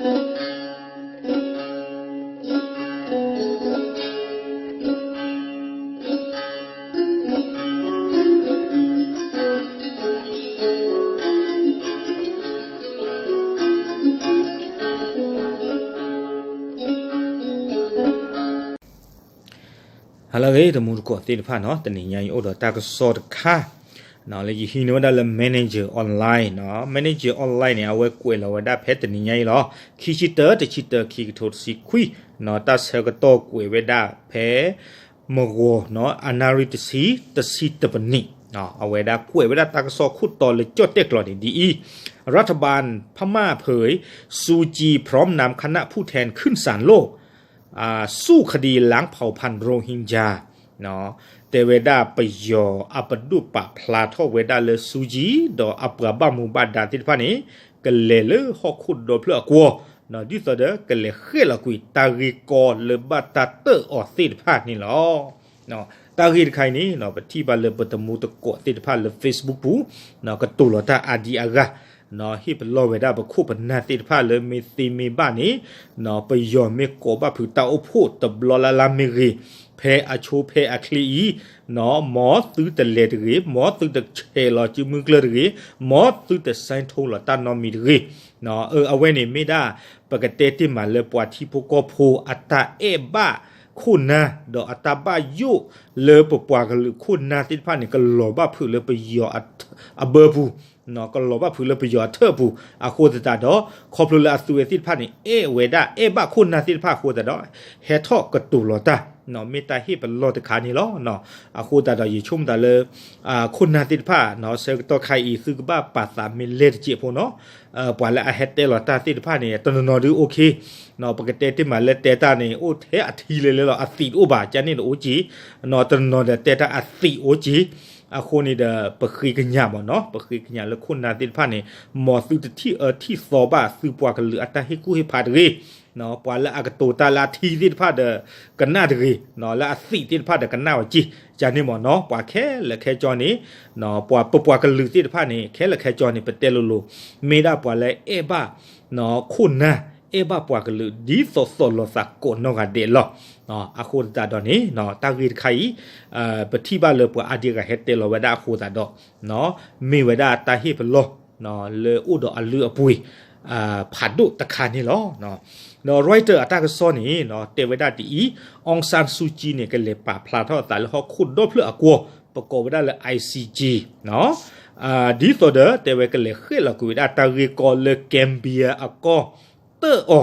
ဟါလၢအဂ့ၤ တံၤသကိးသ့ၣ်တဖၣ်နီၤ, တနံၤညါအံၤအိၣ်ဒီးတၢ်ကစီၣ်တခါ လၢယဟံးန့ၢ်ဝဲဒၣ်လၢ Manager Online နီၤ, Manager Online န့ၣ် အဝဲကွဲးလီၤဝဲဒၣ်ဖဲတနံၤညါအံၤလီၤ. ခံဆံတၢ တဆံတၢ ခံကထိတဆံခွံနီၤ, တၢ်ဆၢကတီၢ်ကွဲးဝဲဒၣ်ဖဲ မဂီၤနီၤ, အနၣ်ရံၣ်တဆံ, တဆံတပနံး, အဝဲဒၣ်ကွဲးဝဲဒၣ်တၢ်ကစီၣ်ခိၣ်တီလၢကၠီၣ်တဲၣ်ကျီန့ၣ်ဒ်အံၤ, รัฐบาลพม่าเผย ซูจีพร้อมนำคณะผู้แทนขึ้นศาลโลก สู้คดีล้างเผ่าพันธุ์โรฮิงญา တဲဝဲဒၣ်ပယီၤအပဒိၣ်ပာ်ဖျါထီၣ်ဝဲဒၣ်လၢ စူကၠံ ဒီးအပှၤဘၣ်မူဘၣ်ဒါသ့ၣ်တဖၣ်န့ၣ် ကလဲၤလၢဟီၣ်ခိၣ်ဒီဖျၢၣ်အကွီၢ်, ဒ်သိးဒီးကလဲၤဃဲၣ်လီၤကွံာ်တၢ်ဂ့ၢ်ကီလၢဘၣ်တၢ်တၢၣ်အီၤသ့ၣ်တဖၣ်န့ၣ်လီၤ. တၢ်ဂ့ၢ်တခါအံၤန့ၣ် ပထံၣ်ဘၣ်လၢပတံၤသကိးသ့ၣ်တဖၣ်လၢ Facebook ပူၤ ကတိၤလီၤတၢ်အါဒံအါဂၤ ဟ့ၣ်ပလီၢ်ဝဲဒၣ်ပခိၣ်ပနၢ်သ့ၣ်တဖၣ်လၢမ့ၢ်သ့မ့ၢ်ဘၣ်န့ၣ် ပယီၤမ့ၢ်ကိးဘၣ်ဖုးတၢ်အိၣ်ဖှိၣ်တဘျီလၢ်လၢ်မ့ၢ်ဂ့ၤ, ဖဲအဆိဖဲအချ့အံၤ မ်သုတလဲၤတဂ့ၤ, မ်သုတဆဲးလီၤစုမုၢ်ကျၢၢ်တဂ့ၤ, မ်သုတစဲးထိလီၤတၢ်နီတမံၤတဂ့ၤ. အဝဲန့ၣ်မ့ၢ်ဒၣ် ပကတဲတ့ၢ်မးလၢပှၤထံဖိကီၢ်ဖိအတၢ်အဲၣ်ဘၣ်ခိၣ်နၢ် ဒီးအတၢ်ဘၣ်ယိၣ်လၢပပှၤကလုာ်ခိၣ်နၢ်သ့ၣ်တဖၣ်န့ၣ် ကလီၤဘၣ်ဖုးလၢပယီၤအဘၢပူၤ, ကလီၤဘၣ်ဖုးလၢပယီၤအထၢၣ်ပူၤ, အဃိသတးဒီး ခီဖျိလၢအသုဝဲသ့ၣ်တဖၣ်န့ၣ် အဲၣ်ဝဲဒၣ် အဲၣ်ဘၣ်ခိၣ်နၢ်သ့ၣ်တဖၣ်အဃိသတးဒီး ဟဲထီၣ်ကတိၤလီၤတၢ်, မ့ၢ်တၢ်ဟ့ၣ်ပလီၢ်တခါန့ၣ်လီၤ. အဃိသတးဒီးယဆိကမိၣ်သးလၢ ခိၣ်နၢ်သ့ၣ်တဖၣ် ဆၢကတီၢ်ခါအံၤ သုကဘၣ်ပာ်သးမ့ၢ်လဲၢ်တစဲးဖိနီၤ, ပှၤလၢအဟဲတဲလီၤတၢ်သ့ၣ်တဖၣ်န့ၣ် တနီၤနီၤဒုအိၣ်ခ့, ပကတဲတ့ၢ်မးလၢတဲတၢ်န့ၣ် အိၣ်ထဲအထံလဲၤလဲၤလီၤ အသံးတအိၣ်ဘၣ်, ကန့ၣ်တအိၣ်က့ၤ, တနီၤနီၤဒီးတဲတၢ်အသံးအိၣ်က့ၤ, အဃိန့ၣ်ဒီး ပဃ့ကညးမ့ၢ်နီၤ, ပဃ့ကညးလၢခိၣ်နၢ်သ့ၣ်တဖၣ်န့ၣ် မ်သုတထံၣ်အၢထံၣ်သီဘၣ်သုပှၤကလုာ်အတၢ်ဟ့ၣ်ကူၣ်ဟ့ၣ်ဖးတဂ့ၤ, ပှၤလၢအကတိၤတၢ်လၢအထံသ့ၣ်တဖၣ်ဒီး ကနၣ်တဂ့ၤ, လၢအသံးသ့ၣ်တဖၣ်ဒီးကနၣ်အီၤက့ၤ, ကန့ၣ်မ့ၢ်နီၤ, ပှၤခဲလၢာ်ခဲဆ့န့ၣ် ပပှၤကလုာ်သ့ၣ်တဖၣ်န့ၣ် ခဲလၢာ်ခဲဆ့န့ၣ် ပတဲလိၤလိၤ မ့ၢ်ဒၣ်ပှၤလၢအဲၣ်ဘၣ် ခိၣ်နၢ် အဲၣ်ဘၣ်ပှၤကလုာ် ဒ်သိးသိးလိာ်သးကိးနီၢ်ဂၤဒဲးလီၤ. အဃိသတးဒီးန့ၣ် တၢ်ဂ့ၢ်တခါအံၤ ပထံၣ်ဘၣ်လၢပှၤအါဒံအါဂၤဟဲတဲလီၤဝဲဒၣ်အဃိသတးဒီး မ့ၢ်ဝဲဒၣ်တၢ်ဟ့ၣ်ပလီၢ် လၢအိၣ်ဒီးအလုၢ်အပှ့ၤ ဖးဒိၣ်တခါန့ၣ်လီၤ. ဒီး Reuters အတၢ်ကစီၣ်န့ၣ် တဲဝဲဒၣ်ဒ်အံၤ, အီစၣ်စူကၠံန့ၣ် ကလဲၤပာ်ဖျါထီၣ်အသးလၢဟီၣ်ခိၣ်ဒီဖျၢၣ်အကွီၢ် ပကိးဝဲဒၣ်လၢ ICJ ဒ်သိးဒီးတဲဝဲကလဲၤဃဲၣ်လီၤကွံာ်ဝဲဒၣ်တၢ်ဂ့ၢ်ကီလၢ Gambia အကီၢ်တၢၣ်အီ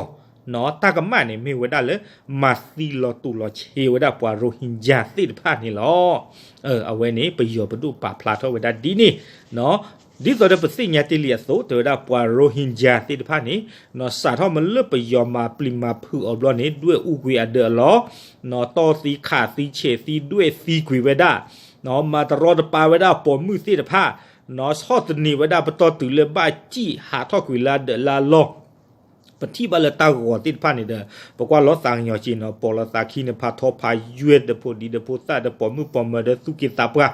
ၤ, တၢ်ကမၣ်န့ၣ်မ့ၢ်ဝဲဒၣ်လၢ မၤသံလီၤတူာ်လီၤဆ့ဝဲဒၣ်ပှၤ Rohingya သ့ၣ်တဖၣ်န့ၣ်လီၤ. အဝဲန့ၣ် ပယီၤပဒိၣ်ပာ်ဖျါထီၣ်ဝဲဒၣ်ဒ်န့ၣ် ဒ်သိးဒီးပသ့ၣ်ညါတ့ၢ်လံအသိး တဲဝဲဒၣ်ပှၤ Rohingya သ့ၣ်တဖၣ်န့ၣ် စးထီၣ်မ့ၢ်လၢပယီၤမၤပျံၤမၤဖုးအီၤဘျီန့ၣ် ဒွဲၣ်အူကွံာ်အဒၢးအလီၢ်, တီၢ်သံခးသံဆဲးသံဒွဲၣ်သံကွံာ်ဝဲဒၣ်, မၤတရီတပါဝဲဒၣ်ပိာ်မုၣ်သ့ၣ်တဖၣ်, ဆီၣ်သနံးဝဲဒၣ်ပတီၢ်တုၤလၢဘၣ်စံၣ်ဟးထီၣ်ကွံာ်လၢအဒၢးလၢအလီၢ် ပထံၣ်ဘၣ်လၢတၢ်ဂီၤသ့ၣ်တဖၣ်န့ၣ်ဒီး ပကွၢ်လီၤသးကညီၤက့ၤနီၤ ပိာ်လီၤသးခံန့ၣ် ဖးထီဖးယွဲၢ်ဒီးဖိဒံဒီးဖိသၣ်ဒီးပိာ်မုၣ်ပိာ်မၢၤဒီးသူၣ်က့သးပှၢ်,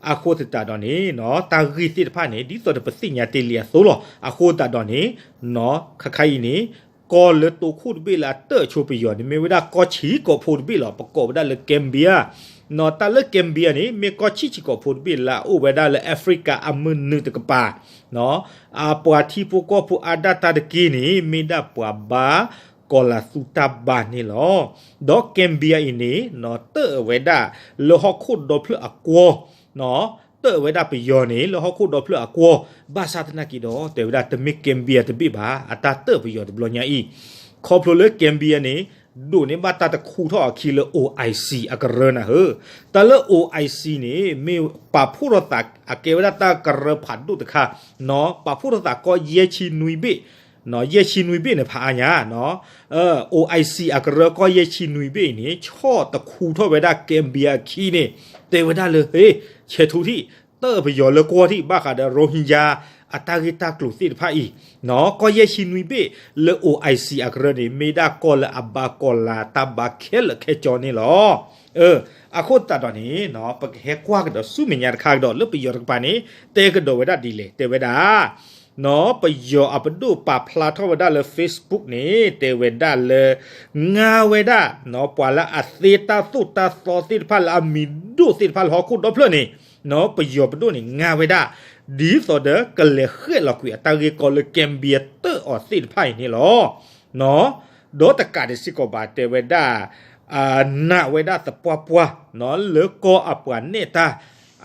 အဃိသတးဒီးန့ၣ် တၢ်ဂ့ၢ်သ့ၣ်တဖၣ်န့ၣ် ဒ်သိးဒီးပသ့ၣ်ညါတ့ၢ်လံအသိးလီၤ. အဃိသတးဒီးန့ၣ် ခါခါအံၤန့ၣ် ကီၢ်လၢတိခိၣ်တဘ့ၣ်လၢအတၢၣ်ဆိပယီၤန့ၣ် မ့ၢ်ဝဲဒၣ်ကီၢ်ဆံးကိာ်ဖိတဘ့ၣ်လီၤ. ပကိးဝဲဒၣ်လၢ Gambia, တၢ်လၢ Gambia န့ၣ် မ့ၢ်ကီၢ်ဆံးဆံးကိာ်ဖိတဘ့ၣ်လၢအအိၣ်ဝဲဒၣ်လၢ Africa အမုၢ်နုာ်တကပၤ အပှၤထံဖိကီၢ်ဖိအါဒၣ်တၢ်တက့ၢ်န့ၣ် မ့ၢ်ဒၣ်ပှၤဘါကီၤလၤသူတၢ်ဘါန့ၣ်လီၤ. ဒီး Gambia အံၤန့ၣ် တၢၣ်ဝဲဒၣ်လၢဟီၣ်ခိၣ်ဒီဖျၢၣ်အကွီၢ်, တၢၣ်ဝဲဒၣ်ပယီၤန့ၣ် လၢဟီၣ်ခိၣ်ဒီဖျၢၣ်အကွီၢ်, ဘၣ်ဆၣ်သနာ်က့ဒီး တဲဝဲဒၣ်တမ့ၢ် Gambia တဘ့ၣ်ဘၣ် အတၢ်တၢၣ်ပယီၤတဘျီညါအံၤ, ခီဖျိလၢ Gambia န့ၣ် ဒိးန့ၢ်ဘၣ်တၢ်တခူထီၣ်အခံလၢ OIC အကရၢနၤဧၢ, တၢ်လၢ OIC န့ၣ် မ့ၢ်ပာ်ဖှိၣ်ထီၣ်သးအကဲဝဲဒၣ်တၢ်ကရၢဖးဒိၣ်တခါ, ပာ်ဖှိၣ်ထီၣ်သးကီၢ်ယဲၢ်ဆံနွံဘ့ၣ်, ယဲၢ်ဆံနွံဘ့ၣ်န့ၣ်ဖးအါညါ, OIC အကရၢကီၢ်ယဲၢ်ဆံနွံဘ့ၣ်အံၤန့ၣ် ဆီၣ်တခူထီၣ်ဝဲဒၣ် Gambia အခံန့ၣ် တဲဝဲဒၣ်လၢ ဟ့ ဆဲးထူထံၣ် တၢၣ်ပယီၤလၢကွီၢ်ထံၣ် ဘၣ်ဃးဒီး Rohingya အတၢ်ဂ့ၢ်တၢ်ကျိၤသ့ၣ်တဖၣ်အံၤ, ကီၢ်ယဲၢ်ဆံနွံဘ့ၣ်လၢ OIC အကရၢန့ၣ် မ့ၢ်ဒၣ်ကီၢ်လၢအဘါကီၤလၤတၢ်ဘါခဲလၢာ်ခဲဆ့န့ၣ်လီၤ. အဃိသတးဒီးန့ၣ် ပကဟဲကွၢ်ကဒီးဆူမဲာ်ညါတခါကဒီး လၢပယီၤတကပၤန့ၣ် တဲကဒီးဝဲဒၣ်ဒ်လဲၣ် တဲဝဲဒၣ် ပယီၤအပဒိၣ်ပာ်ဖျါထီၣ်ဝဲဒၣ်လၢ Facebook န့ၣ် တဲဝဲဒၣ်လၢ ငါဝဲဒၣ် ပှၤလၢအသ့တၢ်သိၣ်တၢ်သီသ့ၣ်တဖၣ်လၢအမံၤဒိၣ်သ့ၣ်တဖၣ်လၢဟီၣ်ခိၣ်ဒီဖျၢၣ်န့ၣ် ပယီၤပဒိၣ်န့ၣ် ငါဝဲဒၣ် ဒ်သိးဒီးကလဲၤဃဲၣ်လီၤကွံာ်အတၢ်ဂ့ၢ်ကီလၢ Gambia တၢၣ်အီၤသ့ၣ်တဖၣ်အံၤန့ၣ်လီၤ. ဒီးတကးဒံးစ့ၢ်ကီးဘၣ် တဲဝဲဒၣ် နာ်ဝဲဒၣ်သပှၢ်ပှၢ် လၢကီၢ်အပှၤနဲၣ်တၢ်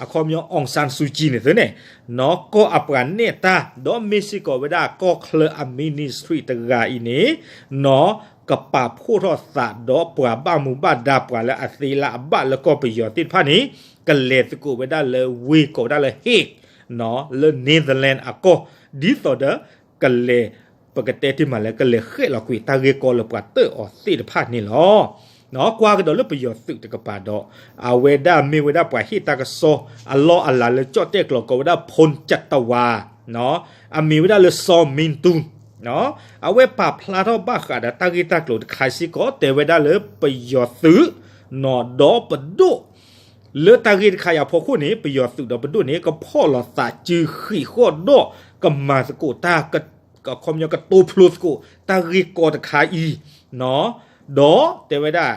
အခီပညီ Aung San Suu Kyi န့ၣ်သ့န့ၣ် ကီၢ်အပှၤနဲၣ်တၢ် ဒီးမ့ၢ်စ့ၢ်ကီးဝဲဒၣ်ကီၢ်ချၢအ ministry တဂၤအံၤန့ၣ် ကပာ်ဖှိၣ်ထီၣ်သးဒီးပှၤဘၣ်မူဘၣ်ဒါပှၤလၢအသ့လၢအဘၣ်လၢကီၢ်ပယီၤသ့ၣ်တဖၣ်န့ၣ် ကလဲၤသကိးဝဲဒၣ်လၢဝ့ၢ်ကိးဝဲဒၣ်လၢ Hague လၢ Netherlands အကီၢ် ဒ်သိးဒီး ကလဲၤ ပကတဲတ့ၢ်မးလၢ ကလဲၤဃဲၣ်လီၤကွံာ်တၢ်ဂ့ၢ်ကီလၢပှၤတၢၣ်အီၤသ့ၣ်တဖၣ်န့ၣ်လီၤ. ကွၢ်ကဒီးလၢပယီၤသုးတကပၤဒီး အဝဲဒၣ်မ့ၢ်ဝဲဒၣ်ပှၤဟ့ၣ်တၢ်ကစီၣ်အလီၢ်အလၤလၢကၠီၣ်တဲၣ်ကျိၤကိးဝဲဒၣ် ဖူၣ်ကၠတဝါ အမံၤဝဲဒၣ်လၢ စီၤမ့ၣ်တူၣ် အဝဲပာ်ဖျါထီၣ်ဘၣ်ဃးဒီးတၢ်ဂ့ၢ်တၢ်ကျိၤတခါစ့ၢ်ကီး တဲဝဲဒၣ်လၢပယီၤသုး ဒီးပဒိၣ် လၢတၢ်ဂ့ၢ်တခါအံၤအဖီခိၣ်န့ၣ် ပယီၤသုးဒီးပဒိၣ်န့ၣ် ကဖီၣ်လိာ်သးစုဃံးဃီၣ်ဒီး ကမၤသကိးတၢ် အခီပညီကတိဖျိသကိးတၢ်ဂ့ၢ်ကီတခါအံၤ ဒီးတဲဝဲဒၣ်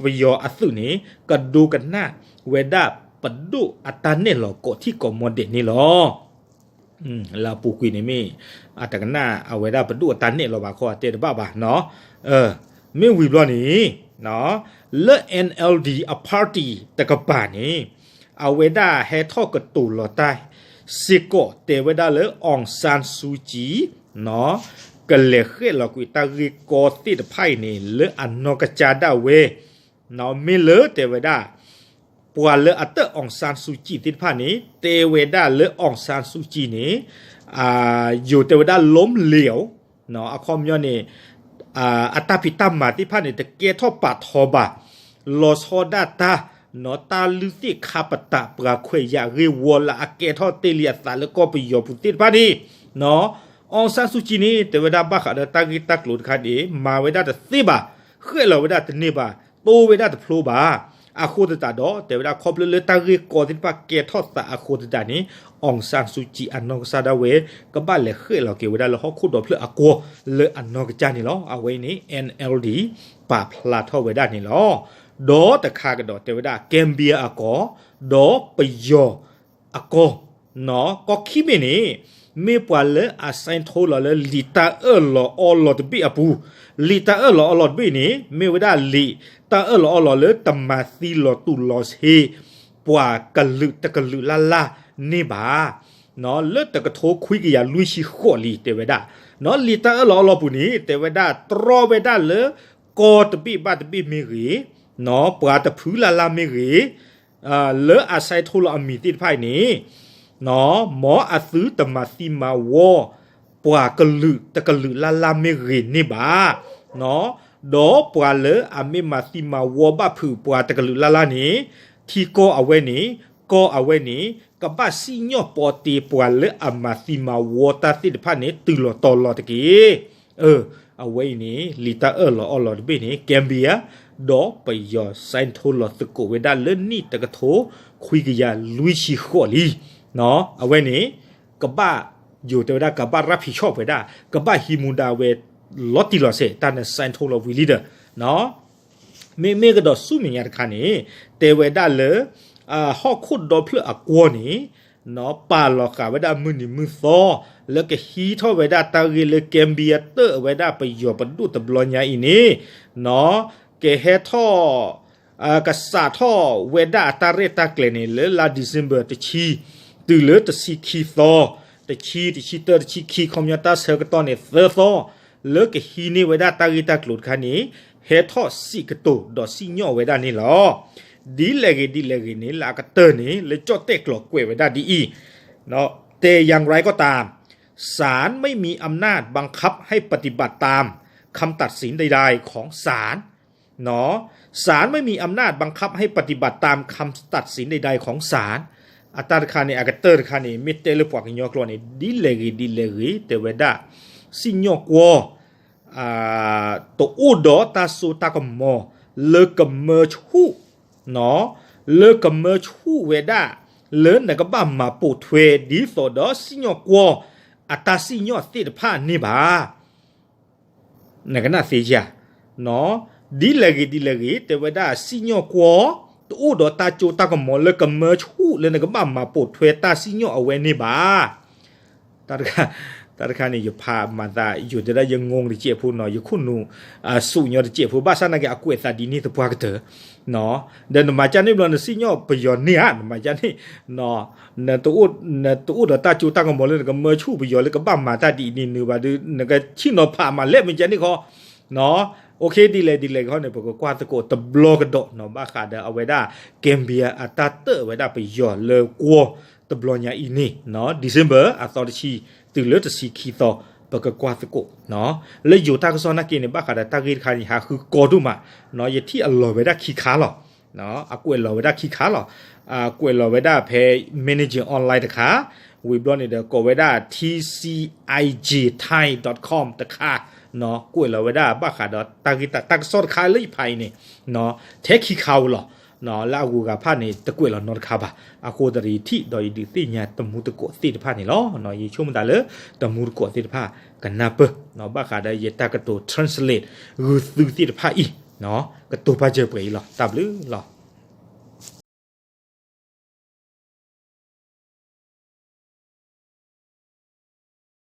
ပယီၤအသုးန့ၣ် ကဒိကနၣ်ဝဲဒၣ်ပဒိၣ်အတၢ်နဲၣ်လီၤကိးထံၣ်ကိးမီၤဒဲးန့ၣ်လီၤ. လၢအပူၤကွံာ်န့ၣ်မ့ၢ် အတကနၣ်အဝဲဒၣ်ပဒိၣ်အတၢ်နဲၣ်လီၤဘၣ်ခီ အတဲတဘၣ်ဘၣ်နီၤ. မ့ၢ်ဝံၤဘျီန့ၣ် လၢ NLD အ party တကပၤန့ၣ် အဝဲဒၣ်ဟဲထီၣ်ကတိၤလီၤတၢ်စ့ၢ်ကီး တဲဝဲဒၣ်လၢ Aung San Suu Kyi ကလဲၤဃဲၣ်လီၤကွံာ်တၢ်ဂ့ၢ်ကီသ့ၣ်တဖၣ်အံၤန့ၣ် လၢအနီၢ်ကစၢ်ဒၣ်ဝဲ မ့ၢ်လၢတဲဝဲဒၣ် ပှၤလၢအတၢၣ် Aung San Suu Kyi သ့ၣ်တဖၣ်န့ၣ် တဲဝဲဒၣ်လၢ Aung San Suu Kyi န့ၣ် ယိၤတဲဝဲဒၣ် ล้มเหลว အခီပညီန့ၣ် အတၢ်ဖံးတၢ်မၤသ့ၣ်တဖၣ်န့ၣ် တကဲထီၣ်ပာ်ထီဘၣ် လီၤဆီဒၣ်တၢ် တၢ်လုၢ်သ့ၣ်ခါပတာ် ပှၤခွဲးယာ်ဂ့ၢ်ဝီလၢအကဲထီၣ်တ့ၢ်လံအသးလၢကီၢ်ပယီၤပူၤသ့ၣ်တဖၣ်န့ၣ် Aung San Suu Kyi န့ၣ် တဲဝဲဒၣ်ဘၣ်ဃးဒီးတၢ်ဂ့ၢ်တၢ်ကျိၤတခါန့ၣ် မၤဝဲဒၣ်တသ့ဘၣ်, ဃဲၣ်လီၤဝဲဒၣ်တန့ၢ်ဘၣ်, တိဝဲဒၣ်တဖျိဘၣ်. အဃိသတးဒီး တဲဝဲဒၣ်ခီဖျိလၢတၢ်ဂ့ၢ်ကီသ့ၣ်တဖၣ်ကဲထီၣ်သးအဃိသတးန့ၣ် Aung San Suu Kyi အနီၢ်ကစၢ်ဒၣ်ဝဲ ကဘၣ်လဲၤဃဲၣ်လီၤက့ၤဝဲဒၣ်လၢဟီၣ်ခိၣ်ဒီဖျၢၣ်အကွီၢ်လၢအနီၢ်ကစၢ်န့ၣ်လီၤ. အဝဲအံၤန့ၣ် NLD ပာ်ဖျါထီၣ်ဝဲဒၣ်န့ၣ်လီၤ. ဒီးတခါကဒီးတဲဝဲဒၣ် Gambia အကီၢ်, ဒီးပယီၤအကီၢ် ကီၢ်ခံဘ့ၣ်န့ၣ် မ့ၢ်ပှၤလၢအ sign ထိလီၤလၢလံာ်တၢ်အၢၣ်လီၤအီလီၤတဘ့ၣ်အပူၤ, လံာ်တၢ်အၢၣ်လီၤအီလီၤတဘ့ၣ်န့ၣ် မ့ၢ်ဝဲဒၣ်လံာ်တၢ်အၢၣ်လီၤအီလီၤလၢတမၤသံလီၤတူာ်လီၤဆှံ ပှၤကလုာ်တကလုာ်လၢ်လၢ်န့ၣ်ဘၣ်. လၢတကထိခွံကယၤလွံၢ်ဆံဃိးလံ တဲဝဲဒၣ် လံာ်တၢ်အၢၣ်လီၤအီလီၤပူၤန့ၣ် တဲဝဲဒၣ်တြီဝဲဒၣ်လၢ ကီၢ်တဘ့ၣ်ဘၣ်တဘ့ၣ်မ့ၢ်ဂ့ၤ, ပှၤတဖုလၢ်လၢ်မ့ၢ်ဂ့ၤ လၢအ sign ထိလီၤအမံၤသ့ၣ်တဖၣ်အံၤန့ၣ် မ်အသုတမၤသံမၤဝီ ပှၤကလုာ်တကလုာ်လၢ်လၢ်မ့ၢ်ဂ့ၤန့ၣ်ဘၣ်. ဒီးပှၤလၢအမ့ၢ်မၤသံမၤဝီဘၣ်ဖုးပှၤတကလုာ်လၢ်လၢ်န့ၣ် ထံကီၢ်အဝဲန့ၣ် ကီၢ်အဝဲန့ၣ် ကဘၣ်စံၣ်ညီၣ်ပီတ့ပှၤလၢအမၤသံမၤဝီတၢ်သ့ၣ်တဖၣ်န့ၣ် တုၤလီၤတီၤလီၤတက့ၢ်. အဝဲအံၤန့ၣ် လံာ်တၢ်အၢၣ်လီၤအီလီၤတဘ့ၣ်န့ၣ် Gambia ဒီးပယီၤ sign ထိလီၤသကိးဝဲဒၣ်လၢနံၣ်တကထိခွံကယၤလွံၢ်ဆံဃိးလံ. အဝဲန့ၣ် ကဘၣ်ယိၤတဲဝဲဒၣ် ကဘၣ် รับผิดชอบ ဝဲဒၣ် ကဘၣ်ဟံးမူဒါဝဲ လီၤတံၢ်လီၤဆဲး တၢ်န့ၣ် sign ထိလီၤဝံၤလံဒီး မ့မ့ၢ်ကဒီးဆူမဲာ်ညါတခါန့ၣ် တဲဝဲဒၣ်လၢ ဟီၣ်ခိၣ်ဒီဖျၢၣ်အကွီၢ်န့ၣ် ပာ်လီၤဃာ်ဝဲဒၣ်မုၢ်နံၤမုၢ်သီ လၢကဟံးထီၣ်ဝဲဒၣ်တၢ်ဂ့ၢ်လၢ Gambia တၢၣ်ဝဲဒၣ်ပယီၤပဒိၣ်တဘျီညါအံၤန့ၣ် ကဟဲထီၣ် ကစးထီၣ်ဝဲဒၣ်အတၢ်ရဲၣ်တၢ်ကျဲၤန့ၣ် လၢလါ December တဆံ တုၤလၢတဆံခံသီ တဆံ တဆံတၢ တဆံခံ ခီပညီတၢ်ဆၢကတီၢ်န့ၣ် သၢသီ လၢကဟံးန့ၢ်ဝဲဒၣ်တၢ်ဂ့ၢ်တၢ်ကျိၤတခါန့ၣ် ဟဲထီၣ်စံးကတိၤဒီးစံၣ်ညီၣ်ဝဲဒၣ်န့ၣ်လီၤ. ဒ်လဲၣ်ဂ့ၤဒ်လဲၣ်ဂ့ၤန့ၣ် လၢအကတၢၢ်န့ၣ် လၢကၠီၣ်တဲၣ်ကျိၤကွဲးဝဲဒၣ်ဒ်အံၤ แต่อย่างไรก็ตาม ศาลไม่มีอำนาจบังคับให้ปฏิบัติตามคำตัดสินใดๆของศาล ศาลไม่มีอำนาจบังคับให้ปฏิบัติตามคำตัดสินใดๆของศาล အတၢ်တခါန့ၣ် အကတၢၢ်တခါန့ၣ် မ့ၢ်တဲလၢပှၤကညီကျိာ်န့ၣ် ဒ်လဲၣ်ဂ့ၤဒ်လဲၣ်ဂ့ၤ တဲဝဲဒၣ် စံၣ်ညီၣ်ကွီၢ် တအိၣ်ဒီးတၢ်စိတၢ်ကမီၤ လၢကမၢဆူၣ် လၢကမၢဆူၣ်ဝဲဒၣ် လၢနကဘၣ်မၤပိာ်ထွဲ ဒ်သိးဒီးစံၣ်ညီၣ်ကွီၢ် အတၢ်စံၣ်ညီၣ်သ့ၣ်တဖၣ်န့ၣ်ဘၣ်. နကနၣ်သ့ဧါ. ဒ်လဲၣ်ဂ့ၤဒ်လဲၣ်ဂ့ၤ တဲဝဲဒၣ်စံၣ်ညီၣ်ကွီၢ် တအိၣ်ဒီးတၢ်စိတၢ်ကမီၤလၢကမၢဆူၣ်လၢနကဘၣ်မၤပိာ်ထွဲတၢ်စံၣ်ညီၣ်အဝဲန့ၣ်ဘၣ်. တၢ်တခါန့ၣ် ယဖးမၤသး ယိၤတဲဒၣ်ယငိတစဲးဖိနီၤ ယခိၣ်နူာ် ဆူၣ်ညီတစဲးဖိ ဘၣ်ဆၣ်နာ်က့ အကွဲးသးဒ်န့ၣ်သပှၢ်ကတၢၢ် ဒီးနမၤကၢ်န့ၣ်ဘျီ နစံၣ်ညီၣ်ပယီၤန့ၢ်ဧါ, နမၤကၢ်န့ၣ် နတအိၣ်ဒီးတၢ်စိတၢ်ကမီၤလၢနကမၢဆူၣ်ပယီၤလၢကဘၣ်မၤတၢ်ဒ်အံၤန့ၣ်နုာ်ဘၣ်ဒီး နကဆ့ၣ်နီၤဖးမးလဲၣ်မ့ၢ်ကၢ်န့ၣ်ခီ OK ဒ်လဲၣ်ဒ်လဲၣ်ဂ့ၤန့ၣ် ပကကွၢ်သကိးတဘျီကဒီးနီၤ ဘၣ်ဃးဒီးအဝဲဒၣ် Gambia အတၢ်တၢၣ်ဝဲဒၣ်ပယီၤလၢကွီၢ်တဘျီညါအံၤန့ၣ် December အသီတဆံ တုၤလၢတဆံခံသီ ပကကွၢ်သကိး လၢယိၤတၢ်ကစီၣ်နာ်က့န့ၣ် ဘၣ်ဃးဒီးတၢ်ဂ့ၢ်တခါန့ၣ် ဟးဃုကီဒိၣ်မး ယထံၣ်အလီၤဝဲဒၣ်ခံခါလီၤ. အကွဲးလီၤဝဲဒၣ်ခံခါလီၤ. အကွဲးလီၤဝဲဒၣ်ဖဲ Managing Online တခါ, ဝံၤဘျီန့ၣ်ဒီးကိးဝဲဒၣ် T C I J Thai dot com တခါ, ကွဲးလီၤဝဲဒၣ်ဘၣ်ဃးဒီးတၢ်ဂ့ၢ်တၢ်ကစီၣ်တခါလၢယဖးအံၤန့ၣ် ထဲခံခါဧိၤလီၤ. လၢအဂုၤအဂၤဖၣ်န့ၣ် တကွဲးလီၤနီတခါဘၣ်. အဃိသတးဒီးယထံၣ်ဒီးယဒုးသ့ၣ်ညါတမူတကိးသ့ၣ်တဖၣ်န့ၣ်လီၤ. ယဆိကမိၣ်သးလၢ တမူတကိးသ့ၣ်တဖၣ် ကနၢ်ပၢၢ် ဘၣ်ဃးဒီးယတၢ်ကတိၤ translate ဂုၤသုသ့ၣ်တဖၣ်အံၤ ကတိၤပာ်စၢၤပှဲၤအံၤလီၤ. တၢ်ဘျုးလီၤ.